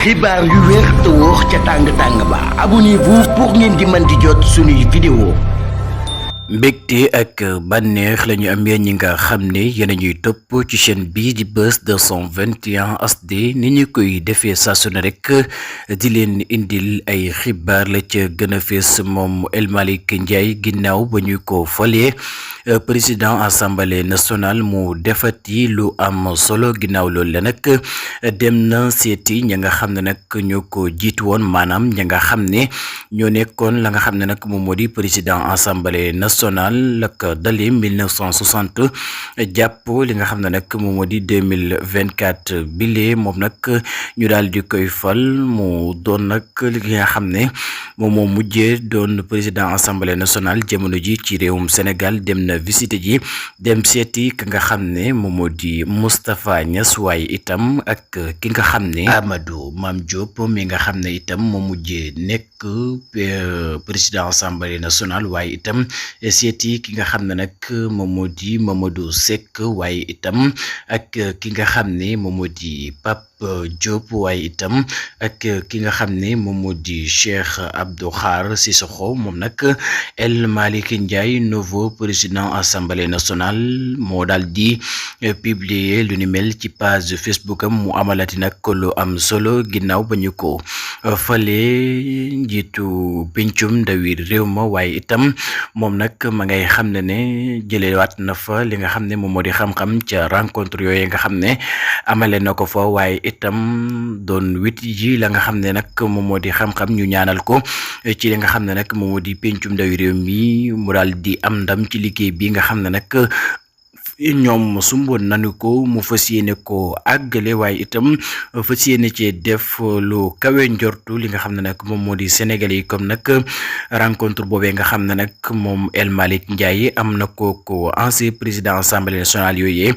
xibaar yu wér te wóor ca tàng ba abonnez-vous pour ngeen di mën di jot suñuy vidéo. mbégte ak bànneex la ñu am yéen ñi nga xam ne yéen a ñuy topp ci chaîne bii di Buzz 221 HD ni ñu koy defee saa su ne rek di leen indil ay xibaar la ca gën a fees moom El Malick Ndiaye ginnaaw ba ñu ko falee président assemblée nationale mu defati lu am solo ginnaaw loolu la nag dem na seeti ña nga xam ne nag ñoo ko jiitu woon maanaam ña nga xam ne ñoo nekkoon la nga xam ne nag moom moo di président assemblée nationale ak dali 1960 jàpp li nga xam ne nag moom moo di 2024 bile moom nag ñu daal di koy fal mu doon nag li nga xam ne moom moo mujjee doon président assemblée nationale jamono ji ci réewum Sénégal dem na visite ji dem seeti ki nga xam ne moom moo di Moustapha Niass waaye itam ak ki nga xam ne Amadou Mame Diop mi nga xam ne itam moo mujjee nekk président assemblée nationale waaye itam seeti ki nga xam ne nag moom moo di Mamadou Seck waaye itam ak ki nga xam ne moom moo di Pape Diop waaye itam ak ki nga xam ne moom moo di Cheikh Abdou Khare Sissoko moom nag El Malick Ndiaye nouveau président assemblée nationale moo daal di publier lu ni mel ci page Facebook am mu amalati nag lu am solo ginnaaw ba ñu ko fale njiitu pencum ndawi réew ma waaye itam moom nag ma ngay xam ne jëlewaat na fa li nga xam ne moom moo di xam-xam ca rencontre yooyu nga xam ne amale na ko fa waaye itam doon wit ji la nga xam ne nag moom moo di xam-xam ñu ñaanal ko ci li nga xam ne nag moom moo di pencum ndawi réew mi mu daal di am ndam ci liggéey bi nga xam ne nag ñoom sumboon nañu ko mu fas yéene ko àggale waaye itam fas yéene cee def lu kawe njortu li nga xam ne nag moom moo di Sénégalais yi comme nag rencontre boobee nga xam ne nag moom El Malick Ndiaye am na ko ancien président assemblée nationale yooyee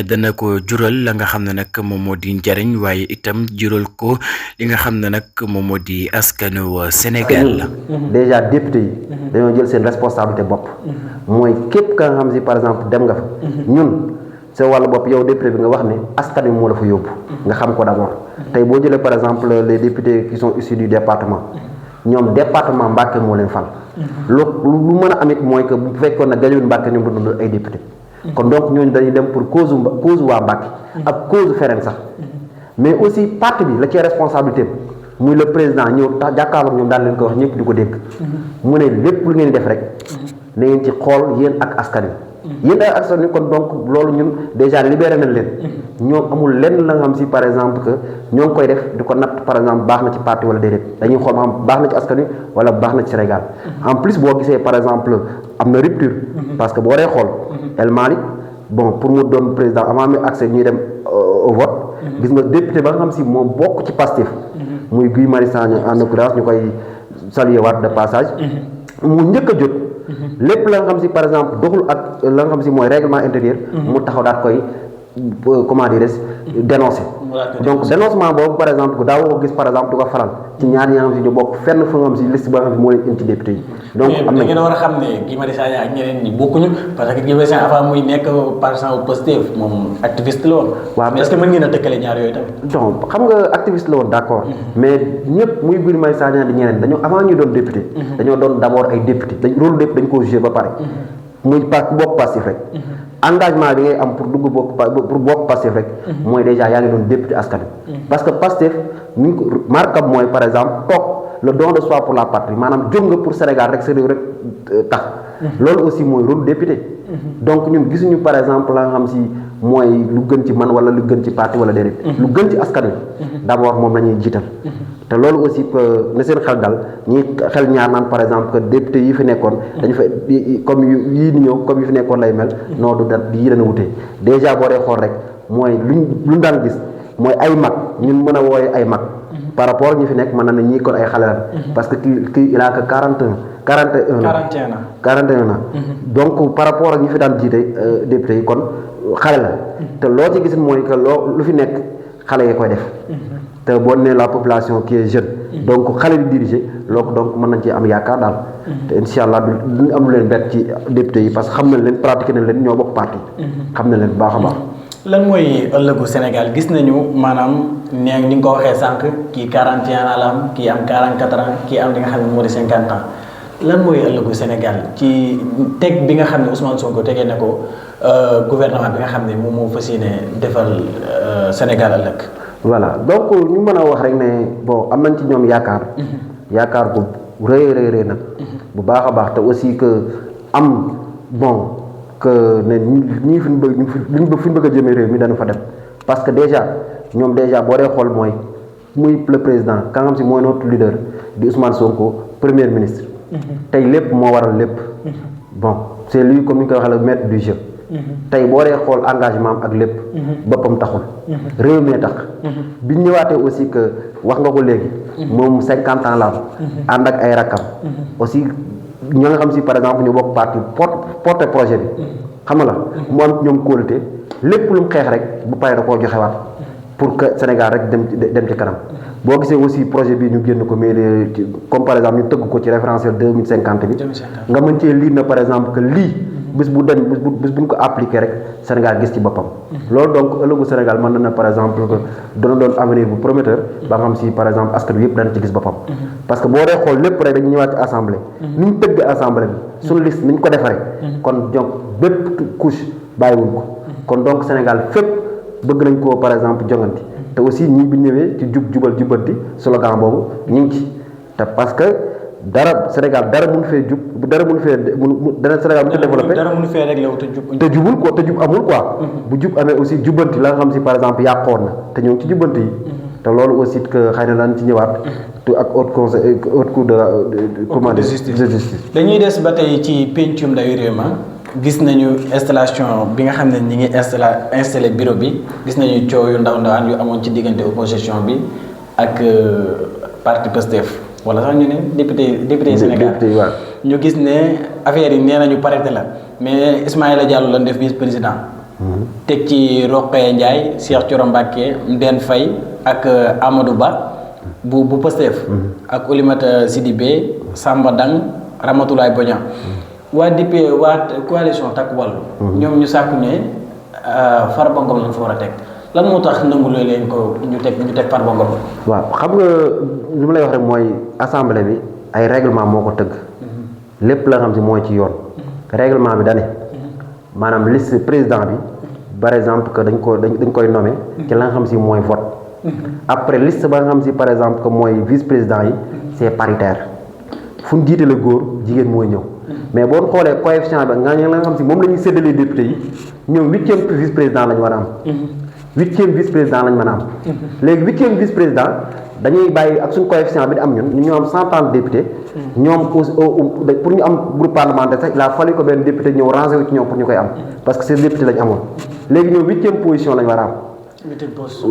dana ko jural la nga xam ne nag moom moo di njariñ waaye itam jural ko li nga xam ne nag moom moo di askanu Sénégal. déjà député yi dañoo jël seen responsabilité bopp mooy képp ka nga xam si par exemple dem nga fa ñun sa wàllu bopp yow député bi nga wax ne askan wi moo la fa yóbbu nga xam ko d'abord tey boo jëlee par exemple les députés qui sont issus du département ñoom département Mbacké moo leen fal lu mën a amit mooy que bu fekkoon ne gañuwul Mbacké ñoom du doon ay député kon donc ñooñu dañuy dem pour cause waa Mbacké ak cause feneen sax mais aussi parti bi la ci responsabilité muy le président ñëw tax jàkkaarloog ñoom daal leen ko wax ñëpp di ko dégg mu ne lépp lu ngeen def rek na ngeen ci xool yéen ak askan wi yéen ay askan wi kon donc loolu ñun déjà libéré nañ leen ñoom amul lenn la nga xam si par exemple que ñoo ngi koy def di ko natt par exemple baax na ci parti wala déedéet dañuy xool ma xam baax na ci askan wi wala baax na ci Sénégal en plus boo gisee par exemple am na rupture parce que boo dee xool El Malick bon pour mu doon président avant mi accès ñuy dem au vote gis nga député ba nga xam si moom bokk ci Pastef muy Guy Marius Sagna en l'occurrence ñu koy saluer waat de passage mu njëkk a jot lépp la nga xam si par exemple doxul ak la nga xam si mooy règlement intérieur mu taxaw daat koy comment dirais dénoncer donc dénoncement boobu par exemple daaw ko gis par exemple du ko faral ci ñaar ñi nga xam si ñu bokk fenn fa nga xam si liste ba nga xam si moo leen indi ci député yi donc am na ngeen war a xam ne Guy Marius Sagna ak ñeneen ñi bokkuñu parce que Guy Marius Sagna avant muy nekk par exemple Pastef moom activiste la woon waaw mais est-ce que mën ngeen a tëkkale ñaar yooyu tamit donc xam nga activiste la woon d'accord mais ñëpp muy Guy Marius Sagna di ñeneen dañoo avant ñu doon député dañoo doon d'abord ay député rôle député dañ ko joué ba pare muy bokk Pastef rek engagement bi ngay am pour dugg bokk Pastef rek mooy déjà yaa ngi doon député askan parce que Pastef ni ñu ko marquab mooy par exemple toog le don de soi pour la patrie maanaam jóg nga pour Sénégal rek sa réew rek tax loolu aussi mooy rôle député donc ñun gisuñu par exemple la nga xam si mooy lu gën ci man wala lu gën ci parti wala déedéet lu gën ci askan wi d'abord moom la ñuy jiital te loolu aussi na seen xel dal ñi xel ñaar naan par exemple que député yi fi nekkoon dañu fa comme yii di ñëw comme yi fi nekkoon lay mel non du da yii dana wutee déjà boo dee xool rek mooy luñ daan gis mooy ay mag ñun mën a wooye ay mag par rapport ñi fi nekk mën na ne ñii kon ay xale la parce que kii il a que 41 ans donc par rapport ak ñi fi daan jiite député yi kon xale la te loo ci gis mooy que lu fi nekk xale yi koy def te boo nee la population qui est jeune donc xale di diriger loolu donc mën nañ ci am yaakaar daal te incha allah duñu am lu leen bett ci député yi parce que xam nañ leen pratiqué nañ leen ñoo bokk parti xam nañ leen bu baax a baax lan mooy ëllëgu Sénégal gis nañu maanaam nee ni nga ko waxee sànq kii 41 ans la am kii am 44 ans kii am li nga xam ne moo di 50 ans lan mooy ëllëgu Sénégal ci teg bi nga xam ne Ousmane Sonko tegee ne ko gouvernement bi nga xam ne moom moo fas yéene defal Sénégal ëllëg. voilà donc ñu mën a wax rek ne bon am nañ ci ñoom yaakaar. yaakaar bu rëy nag. bu baax a baax te aussi que am bon que ne ñii fi ñu bëgg a jëmee réew mi dañu fa dem parce que déjà ñoom déjà boo dee xool mooy muy le président ka nga xam si mooy notre leader di Ousmane Sonko premier ministre. tey lépp moo waral lépp. bon c'est lui comme ni ñu koy waxee le maître du jeu. tey boo dee xool engagement am ak lépp. boppam taxul. réew mi tax. bi ñu ñëwaatee aussi que wax nga ko léegi. moom 50 ans la am. ànd ak ay rakkam. aussi ñoo nga xam si par exemple ñu bokk parti porte projet bi. xam nga la mu am ñoom kóolute lépp lu mu xeex rek bu paree da koo joxewaat pour que Sénégal rek dem ci kanam. boo gisee aussi projet bi ñu génn ko mais comme par exemple ñu tëgg ko ci référentiel 2050 bi. nga mën cee lire na par exemple que lii. bis bu ñu ko appliqué rek Sénégal gis ci boppam. loolu donc ëllëgu Sénégal mën na par exemple dana doon avenir bu prometteur. ba nga xam si par exemple askan wi yëpp dana ci gis boppam. parce que boo dee xool lépp rek dañu ñëwaat ci assemblée. ni ñu tëgg assemblée bi. suñu liste ni ñu ko defaree. kon donc bépp couche bàyyiwuñ ko. kon donc Sénégal fépp bëgg nañ koo par exemple jonganti te aussi ñii bi ñëwee ci jubal jubbanti slogan boobu ñu ngi ci te parce que. dara Sénégal dara mun fee jub dara mun fee dara Sénégal mun ko développé dara mun fee réglé wu te jubul ko te jub amul quoi. bu jub amee aussi jubbanti la nga xam si par exemple yàqoon na te ñoo ngi ci jubbanti yi. te loolu aussi que xëy na daan ci ñëwaat. te ak haute conseil haute cour de justice. dañuy des ba tey ci pencum ndawi réew ma gis nañu installation bi nga xam ne ñi ngi installé bureau bi gis nañu coow yu ndawaan yu amoon ci diggante opposition bi ak parti Pastef. wala sax ñu ne député Sénégal ñu gis ne affaire yi nee nañu parité la mais Ismaïla Diallo lan def vice président. teg ci Rokhaya Ndiaye Cheikh Thioro Mbacké Mbène Faye ak Amadou Ba bu Pastef. ak Oulimata Sidibé Samba Dang Ramatoulaye Bodian. waa coalition Takku Wallu. ñoom ñu sàkku ne Farba Ngom lañ fa war a teg. lan moo tax nangulee leen ko ñu teg Farba Ngom. waaw xam nga li ma lay wax rek mooy assemblée bi ay règlement moo ko tëgg. lépp la nga xam si mooy ci yoon. règlement bi dane maanaam liste président bi par exemple que dañ koy nommé. ci la nga xam si mooy vote. après liste ba nga xam si par exemple que mooy vice président yi c'est paritaire fu ñu jiitale góor jigéen mooy ñëw. mais boo xoolee coefficient bi nga xam si moom la ñuy séddalee député yi ñoom 8e vice président la ñu war a am. 8e vice président lañ mën a am. léegi 8e vice président dañuy bàyyi ak suñ coefficient bi di am ñun ñoo am 130 députés. ñoom pour ñu am groupe parlementaire sax il a fallu que benn député ñëw rangé wu ci ñoom pour ñu koy am parce que ces députés lañ amoon léegi ñoom 8e position lañ war a am.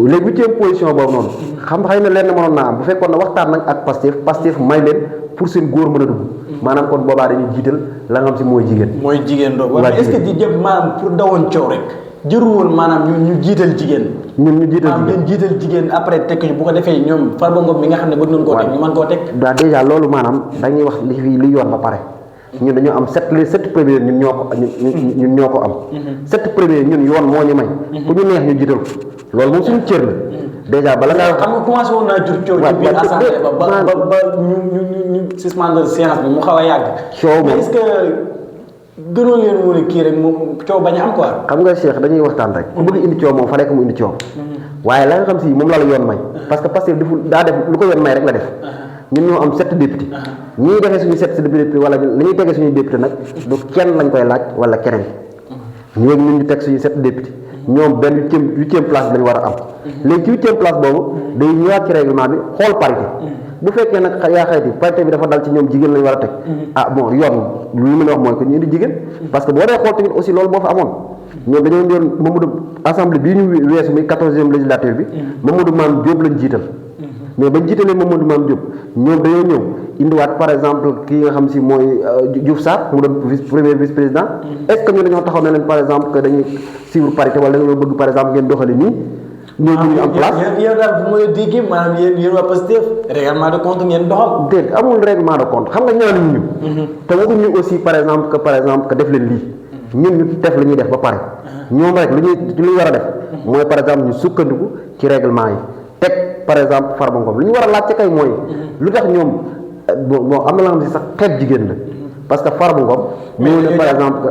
léegi 8e position boobu noonu. xam xëy na lenn mënoon naa am bu fekkoon ne waxtaan nañ ak Pastef may leen pour seen góor mën a dugg. maanaam kon boobaa dañuy jiital la nga xam si mooy jigéen. mooy jigéen doo waaye est-ce que di jëm maanaam pour dawoon coow rek. jëruwoon maanaam ñu jiital jigéen. ñu jiital jigéen après teg bu ko defee ñoom Farba Ngom mi nga xam ne bëgg nañ koo teg ñu mën koo teg. waaw déjà loolu maanaam dañuy wax li yoon ba pare. ñun dañoo am sept premiers ñun ñoo ko am. 7 premiers ñun yoon moo ñu may. ku ñu neex ñu jiital ko loolu moom suñu cër la. déjà bala ngaa xam nga commencé woon naa jur coow ci biir assemblée ba ñu suspendre séance bi mu xaw a yàgg. coow mais est-ce que gënoo leen woon a kii rek moom coow bañ a am quoi. xam nga Cheikh dañuy waxtaan rek. ku bëgg indi coow moom fa nekk mu indi coow. waaye la nga xam si moom la yoon may. parce que daa def lu ko yoon may rek la def. ñun ñoo am 7 députés. ñii defee suñu 7 députés wala li ñuy tegee suñuy député nag du kenn lañ koy laaj wala keneen. ñun ñu teg suñu 7 députés. ñoom benn 8e place lañ war a am. léegi ci 8e place boobu day ñëwaat ci règlement bi xool parité. bu fekkee nag yaa xayti parité bi dafa dal ci ñoom jigéen lañ war a teg. bon yoon lu ñu mën a wax mooy que ñu indi jigéen. parce que boo dee xool tamit aussi loolu boo fa amoon. ñoom dañoo doon Mamadou assemblée bii ñu weesu muy 14e législature bi. Mamadou Mame Diop lañ jiital. mais bañ jiitalee Mamadou Mame Diop ñoom dañoo ñëw indiwaat par exemple kii nga xam si mooy Diouf Sarr mu doon premier vice président. est-ce que ñu dañoo taxaw ne leen par exemple que dañuy suivre parité wala dañoo bëgg par exemple ngeen doxale nii. ñoo ñu am place yéen daal bu ma la déggee maanaam yéen waa Pastef règlement de compte ngeen doxal. déedéet amul règlement de compte xam nga ñaanuñu ñu. te waxuñu aussi par exemple que def leen lii. ñun ñu def la ñuy def ba pare. ñoom rek lu ñu war a def. mooy par exemple ñu sukkandiku ci règlement yi. teg par exemple Farba Ngom li ñu war a laajte kay mooy lu tax ñoom bon am na la nga xam si sax xeeb jigéen la parce que Farba Ngom ñëw ne par exemple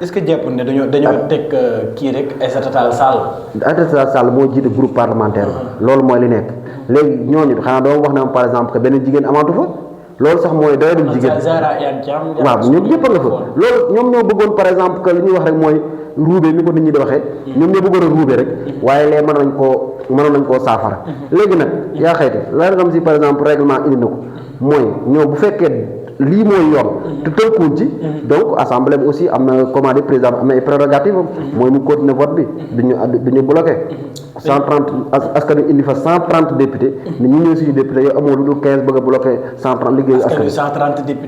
est-ce que jàpp ne dañoo teg kii rek Aïssata Tall Sall. Aïssata Sall moo jiite groupe parlementaire loolu mooy li nekk léegi ñooñu xanaa doo wax na par exemple que beneen jigéen amatu fa loolu sax mooy doyadul jigéen waaw ñoom ñëpp a nga fa loolu ñoom ñoo bëggoon par exemple que li ñuy wax rek mooy ruube ni ko nit ñi di waxee ñoom ñoo bëggoon a ruube rek waaye lee mënoon nañ koo saafara léegi nag yaa xayti la nga xam si par exemple règlement indi na ko mooy ñoo bu fekkee lii mooy yoon te tënkuwuñ ci donc assemblée bi aussi am na comment dire président am na ay prérogatives mooy mu continuer vote bi duñu bloqué 130 askan wi indi fa 130 députés nit ñi ñëw suñu député yow amoo lu dul 15 bëgg a bloqué 130 liggéeyu askan wi 130 députés